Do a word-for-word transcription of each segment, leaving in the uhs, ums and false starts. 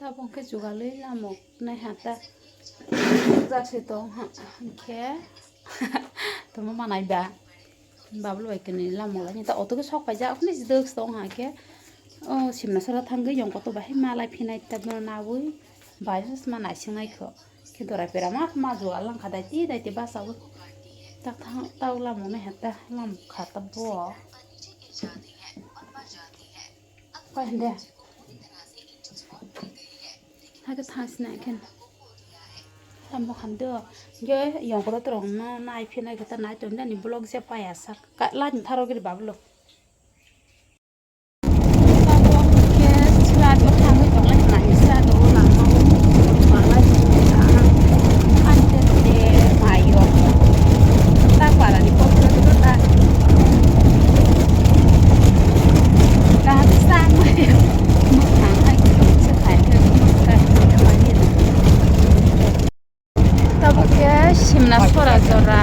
Abo khe jugalwi lamok nai ha ta. Jak se tong ha, hwnkhe tongma manai ba. Babul bai kwnwi lamok lai ta auto khe sok paijak, hwnwi si dwk tong ha khe. O Simna sora thangwi yong koto bahai malai phinai ta bono nawi bai ma naising nai kho. Khe dorai pera ma ma jugal lang kha daiti daiti basawi. Tak thang tau lamok nai ha ta lamok kha ta bo. Koi hande. Hake thang sina khen. Tamo khan do. Ge yongkoro torong no nai phi nai khe ta nai ton ani vlog je paya sak. Ka la ni tharo giri bablo. Tabuk khe Simna sora jora.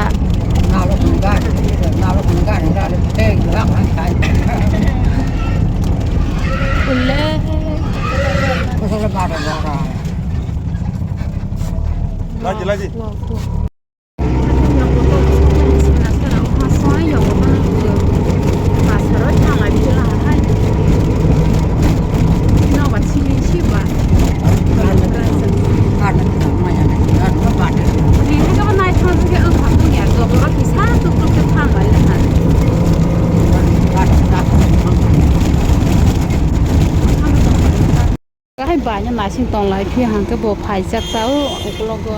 Ulle. Laji, laji. Kahai baino naising tonglai phi hwnkhe bo phaijak ta o ukologo.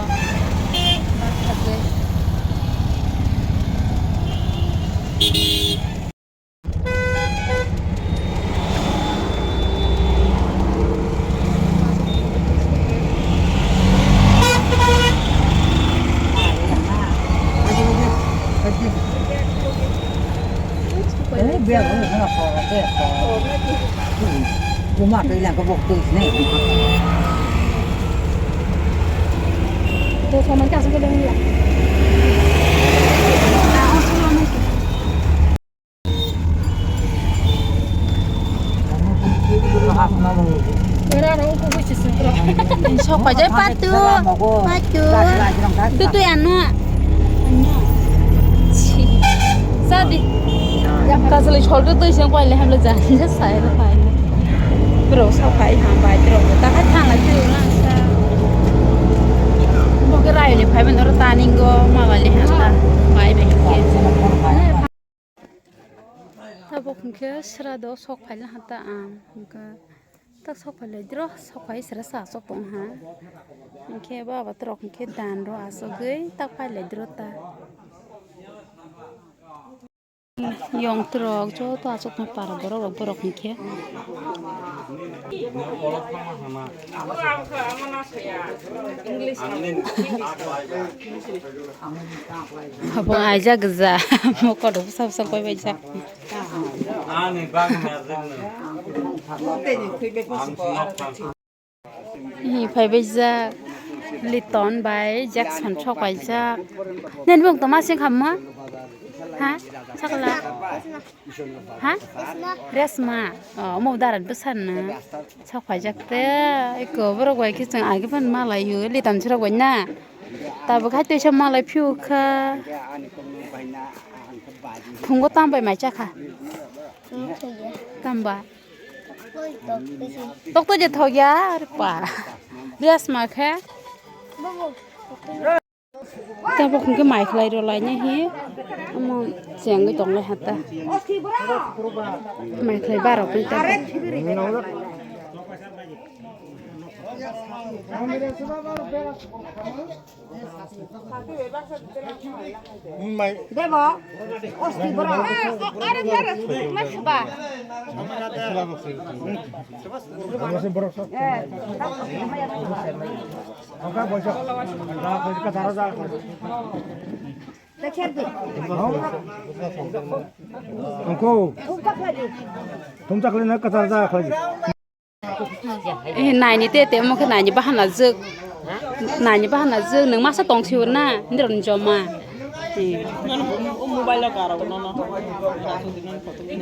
Sok paijai patu. Patu. Tu tu ano. Ano. Chi. Sadi. Kasali soltu tu iseng paile hamle jan. Sai ro paile. Bro sok pai ham bai bro. Ta kha thang la tu lang sa. Bo ke rai le phai ben ro taningo ma bai le ha ta. Bai bai ke. Tabuk hwnkhe sra do sok phaina hata ang hwnkhe tak sok phailai dro sok phai sra sa asok tong ha hwnkhe baba trok hwnkhe dan ro asogwi tak phailai dro ta yong trok joto asok tong para borok rok borok hwnkhe. Abo aijak gija, mokol rok bwsa bwsa koi baijak. Hi phai baijak, Liton bai Jackson sok paijak. Nini bung toma sing khamma? Ha? Sakla? Ha? Resma. Oh, omo daran bwsan na. Sok paijak te. Eko borok bai khe chwng agi phan malai yo. Litan chwrok bai na. Tabuk hai tuisa malai phiu kha. Phungo tam bai mai cha kha. Tam ba. Tok to je thok ya. Are pa. Resma khe. Tabuk hwnkhe mai khlai rw laina hi omo chengwi tonglai ha ta. Mai khlai barok ni ta. Mai. Debo, osti bro. Angko, thumchakle na katar ja khlai. Eh, naini te te mo khe naini bahana jwk. Naini bahana jwk nwng masa tong siyo na, ndirok ni joma. Eh.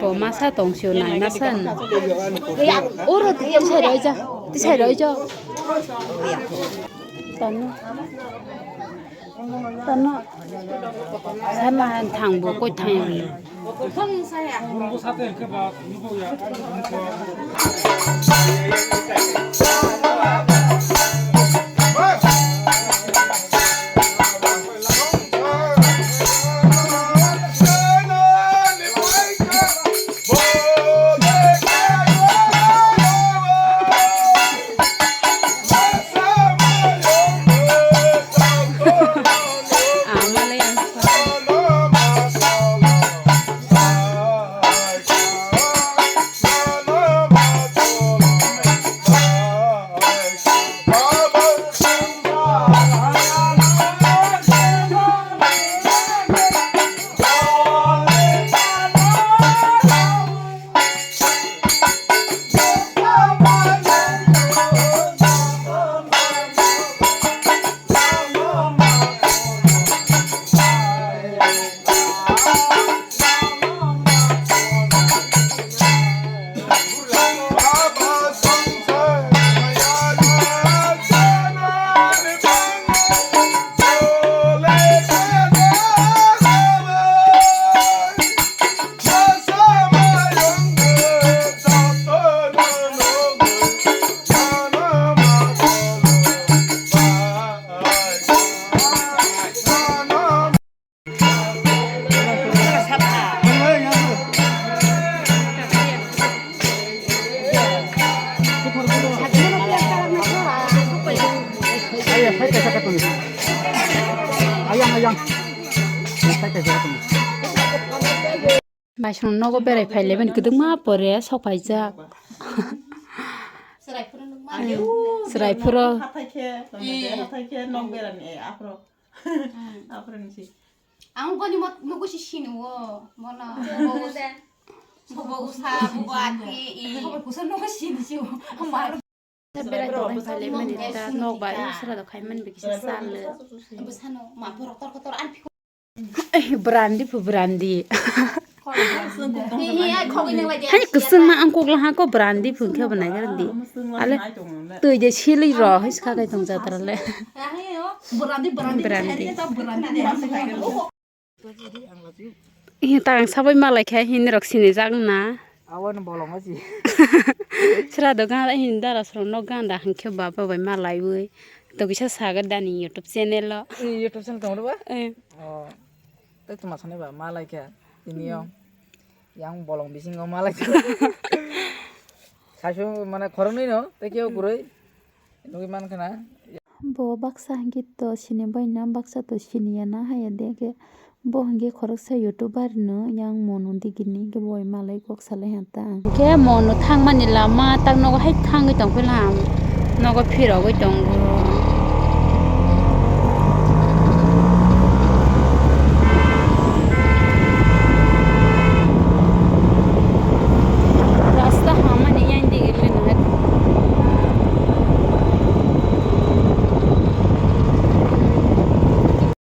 Bo masa tong siyo nai masa. Oro tisai roi ja, tisai roi ja. Tano, tano, sana thangbo koi thang. Ayang, ayang. Ayang, ayang. Baisong nogo berai phailai bani kwdwkma pore sok phaijak. Chwrai phuru nukma. Chwrai phuru. Hathai khe, hathai khe nok berani, eh, aphuru. Aphuru nisi. Ang boni mot-, mugu si sini wo, bono. Bobo usa, bobo ati, i. Bobo usa nogo sini si wo. Berai tongwi phailai mani ta nok bai sra do khai mani bikisa sal. Bwsano ma borok tor kotor ani phiko. Eh, brandi phu brandi. Hai kwswng ma ang kok laha ko brandi phu khe bo nai gardi. Ale twi je silwi ro hai ska kai tong jatra le. Brandi brandi. Brandi. Ih, tang sabai malai khe hini rok sini jak na. Awan bolong asi. Sra do ganda hini dara sro no ganda hingkhe baba bai malai wi. To kisa saga dani YouTube channel lo. Ni YouTube channel tong ba? Eh. Oh. Tei tuma sani ba malai khe. Ini yo. Yang bolong bisingo malai khe. Saisu mane khoroknwi no, tei khe kuroi. Nugwi mankha na. Bo baksa hwnkhe to sini bai na, baksa to sini ya na, haiya de khe bo hwnkhe khoroksa YouTuber no yang mono digini khe bo bai malai kok salai ha ta. Khe mono thangmani lama tak nogo hai thangwi tongphila ham, nogo phirogwi tongo.